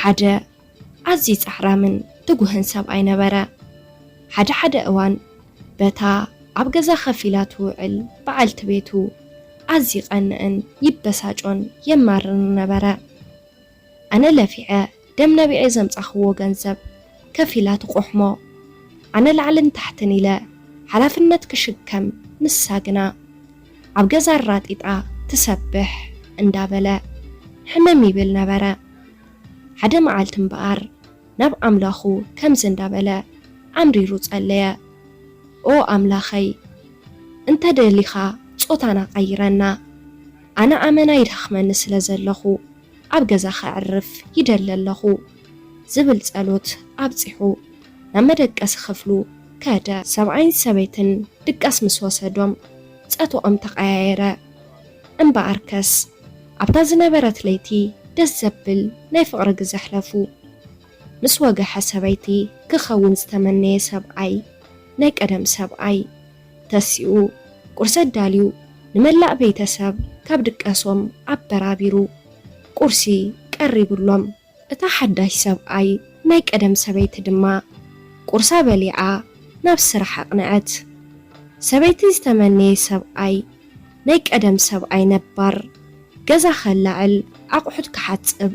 ሓደ ኣዝዩ ጻዕራምን ትጉህን ሰብኣይ ነበረ። ሓደ ሓደ እዋን በታ ኣብ ገዛ ከፊላ ትውዕል በዓልቲ ቤቱ ኣዝዩ ይቐንእን ይበሳጮን የማርርን ነበረ። ኣነ ለፊዐ ደም ነቢዐ ዘምጻኽዎ ገንዘብ ከፊላ ትቆሕሞ። ኣነ ላዕልን ታሕትን ኢለ ሓላፍነት ክሽከም፣ ንሳ ግና ኣብ ገዛ ኣራጢጣ ትሰብሕ እንዳበለ ሕምም ይብል ነበረ። ሓደ መዓልቲ እምበኣር ናብ ኣምላኹ ከምዚ እንዳበለ ኣምሪሩ ጸለየ። ኦ ኣምላኸይ፣ እንተ ደሊኻ ጾታና ቀይረና። ኣነ ኣመና ይደኽመኒ ስለ ዘለኹ ኣብ ገዛ ከዕርፍ ይደሊ ኣለኹ ዝብል ጸሎት ኣብጺሑ ናብ መደቀሲ ክፍሉ ከደ። ሰብኣይን ሰበይትን ድቃስ ምስ ወሰዶም ጸትኦም ተቐያየረ። እምበኣርከስ ኣብታ ዝነበረት ለይቲ ደስ ዘብል ናይ ፍቕሪ ግዜ ኣሕለፉ። ምስ ወገሐ ሰበይቲ ክኸውን ዝተመነየ ሰብኣይ፣ ናይ ቀደም ሰብኣይ፣ ተሲኡ ቁርሲ ኣዳልዩ ንመላእ ቤተሰብ ካብ ድቀሶም ኣበራቢሩ ቁርሲ ቀሪቡሎም። እታ ሓዳሽ ሰብኣይ ናይ ቀደም ሰበይቲ ድማ ቁርሳ በሊዓ ናብ ስራሕ ኣቕንዐት። ሰበይቲ ዝተመነየ ሰብኣይ ናይ ቀደም ሰብኣይ ነባር፣ ገዛ ከላዕል፣ ኣቑሑት ክሓጽብ፣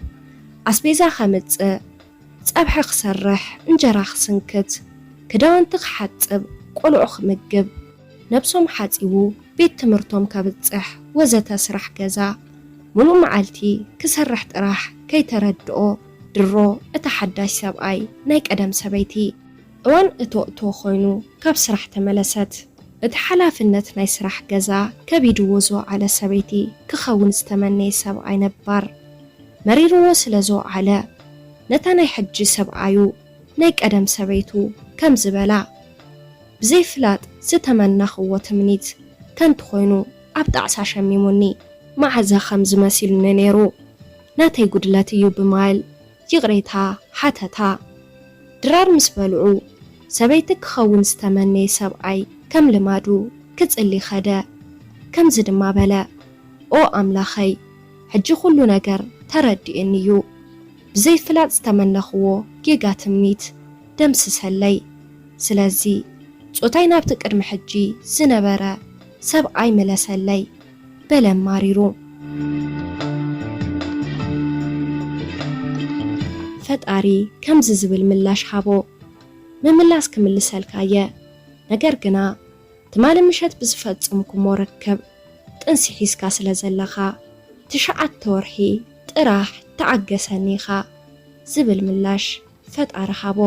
ኣስቤዛ ከምጽእ፣ ጸብሒ ክሰርሕ፣ እንጀራ ክስንክት፣ ክዳውንቲ ክሓጽብ፣ ቆልዑ ክምግብ፣ ነብሶም ሓጺቡ ቤት ትምህርቶም ከብጽሕ ወዘተ ስራሕ ገዛ ሙሉእ መዓልቲ ክሰርሕ ጥራሕ ከይተረድኦ ድሮ እታ ሓዳሽ ሰብኣይ ናይ ቀደም ሰበይቲ። እዋን እቶ እቶ ኮይኑ ካብ ስራሕ ተመለሰት። እቲ ሓላፍነት ናይ ስራሕ ገዛ ከቢድዎ ዝወዓለ ሰበይቲ ክኸውን ዝተመነየ ሰብኣይ ነባር መሪርዎ ስለ ዝወዓለ፣ ነታ ናይ ሕጂ ሰብኣዩ ናይ ቀደም ሰበይቱ ከምዚ በላ፣ ብዘይፍላጥ ዝተመነኽዎ ትምኒት ከንቱ ኮይኑ ኣብ ጣዕሳ ሸሚሙኒ። መዓዛ ከምዚ መሲሉኒ ነይሩ፣ ናተይ ጉድለት እዩ ብማል ይቕሬታ ሓተታ። ድራር ምስ በልዑ፣ ሰበይቲ ክኸውን ዝተመነየ ሰብኣይ ከም ልማዱ ክጽሊ ኸደ። ከምዚ ድማ በለ፣ ኦ ኣምላኸይ፣ ሕጂ ኩሉ ነገር ተረዲኡኒ እዩ። ብዘይፍላጥ ዝተመነኽዎ ጌጋ ትምኒት ደምስሰለይ። ስለዚ ጾታይ ናብቲ ቅድሚ ሕጂ ዝነበረ ሰብኣይ ምለሰለይ፣ በለ ኣማሪሩ። ፈጣሪ ከምዚ ዝብል ምላሽ ሃቦ፣ ምምላስ ክምልሰልካ እየ፣ ነገር ግና ትማሊ ምሸት ብዝፈጸምኩሞ ርክብ ጥንሲ ሒዝካ ስለ ዘለኻ፣ ትሽዓተ ወርሒ ጥራሕ ተዓገሰኒ ኢኻ ዝብል ምላሽ ፈጣሪ ሃቦ።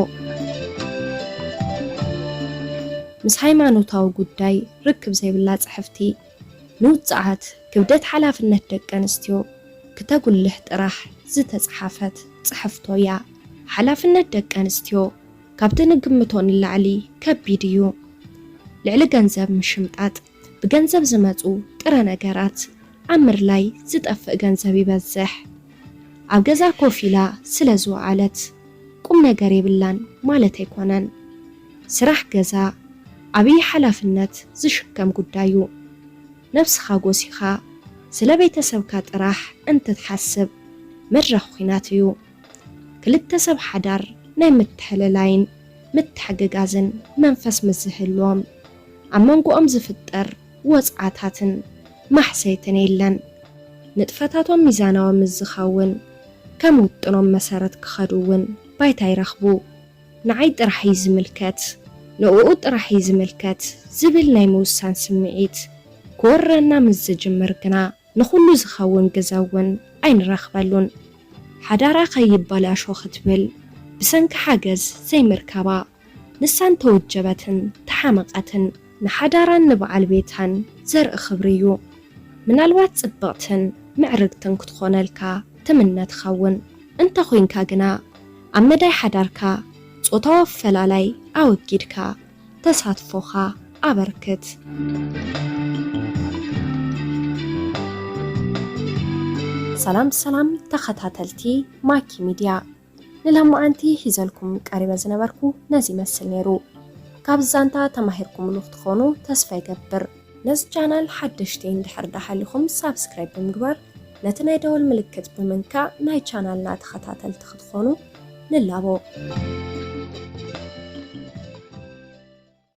ምስ ሃይማኖታዊ ጉዳይ ርክብ ዘይብላ ጽሕፍቲ፣ ንውጽዓት ክብደት ሓላፍነት ደቂ ኣንስትዮ ክተጉልሕ ጥራሕ ዝተጻሓፈት ጽሕፍቶ እያ። ሓላፍነት ደቂ ኣንስትዮ ካብቲ ንግምቶ ንላዕሊ ከቢድ እዩ። ልዕሊ ገንዘብ ምሽምጣጥ፣ ብገንዘብ ዝመጹ ጥረ ነገራት ኣብ ምርላይ ዝጠፍእ ገንዘብ ይበዝሕ። ኣብ ገዛ ኮፍ ኢላ ስለ ዝወዓለት ቁም ነገር የብላን ማለት ኣይኮነን። ስራሕ ገዛ ዓብዪ ሓላፍነት ዝሽከም ጉዳይ እዩ። ነብስኻ ጎሲኻ ስለ ቤተሰብካ ጥራሕ እንትትሓስብ መድረኽ ኲናት እዩ። ክልተ ሰብ ሓዳር ናይ ምትሕልላይን ምትሕግጋዝን መንፈስ ምስ ዝህልዎም፣ ኣብ መንጎኦም ዝፍጠር ወጽዓታትን ማሕሰይትን የለን። ንጥፈታቶም ሚዛናዊ ምስ ዝኸውን፣ ከም ውጥኖም መሰረት ክኸዱ እውን ባይታ ይረኽቡ። ንዓይ ጥራሕ እዩ ዝምልከት፣ ንእኡ ጥራሕ እዩ ዝምልከት ዝብል ናይ ምውሳን ስምዒት ክወረና ምስ ዝጅምር ግና፣ ንኹሉ ዝኸውን ግዘ እውን ኣይንረኽበሉን። ሓዳራ ከይበላሾ ክትብል ብሰንኪ ሓገዝ ዘይምርካባ፣ ንሳ እንተወጀበትን ተሓመቐትን ንሓዳራን ንበዓል ቤታን ዘርኢ ክብሪ እዩ። ምናልባት ጽብቕትን ምዕርግትን ክትኾነልካ ትምነ ትኸውን። እንተኾይንካ ግና፣ ኣብ መዳይ ሓዳርካ ጾታዊ ኣፈላላይ ኣወጊድካ፣ ተሳትፎኻ ኣበርክት። ሰላም ሰላም ተኸታተልቲ ማኪ ሚድያ፣ ንሎማዓንቲ ሒዘልኩም ቀሪበ ዝነበርኩ ነዚ ይመስል ነይሩ። ካብ ዛንታ ተማሂርኩምሉ ክትኾኑ ተስፋ ይገብር። ነዚ ቻናል ሓደሽቲ እንድሕር ደሓሊኹም ሳብስክራይብ ብምግባር ነቲ ናይ ደወል ምልክት ብምንካእ ናይ ቻናልና ተኸታተልቲ ክትኾኑ ንላቦ።